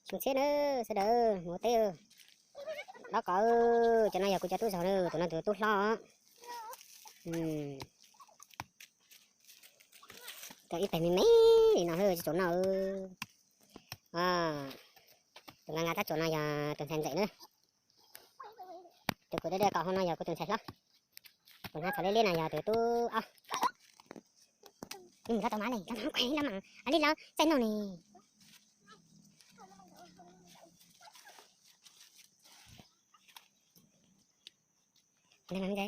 Tsoom txhiab na, sawv daws mus ua teb. Dob qos, cov no yog kuv cov tub zog na, tus no tus tub hlob. Tau ib pem me me li no tsis tshua noj. Tus nqa nqa tab tsuas no yog tus ntxhais ntxawm na. Tus kuv dawb dawb qau hauv no yog kuv tus ntxhais hlob. Tus hnav txhov liab liab no yog tus tub ob. Nws mus tau mab li, los mas, li los txaij noj ne. Nqa ntawd no.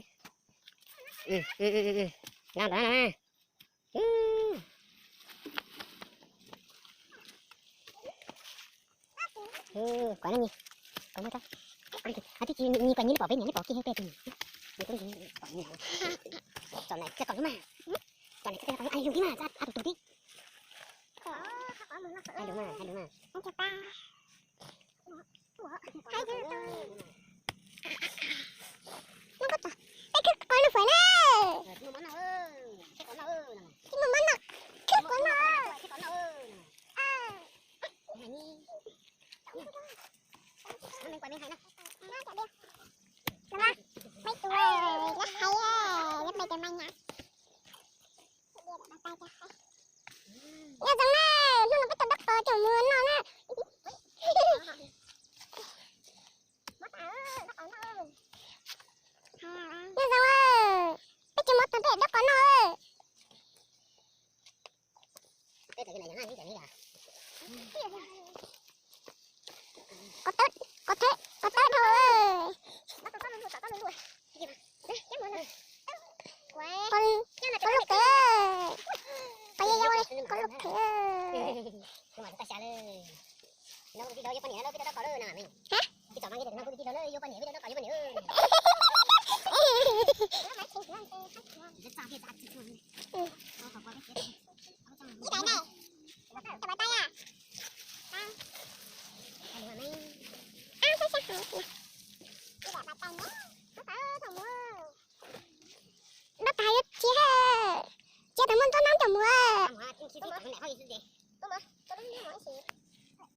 Kuv no, kuv muab, twb tsis, nws kuv nyiam li pom peb niam li pom kiag peb tus niam. Tsom nai kiag kom lub mas, tsom nai kiag kom lub mas, yus tib mas a tus tus tib. Hais lus mas, hais lus mas. Peb khwb qos lub fuam na. Tsis mus mov noj, khwb qos noj. Nyob zoo na, hnub no peb tau dob qos coj mus noj na. Nyob zoo, peb tsis mus tag peb dob qos noj. Qos tawb, qos tawb, qos tawb dhau. Qos, qos lub khev, qos lub khev. Hab? Ib daim ne, ib daim pab tag. Ab, sab sab hais, ib daim pab tag ne, dob tag yuav txiav, txiav thaum muaj nruab nrab coj mus.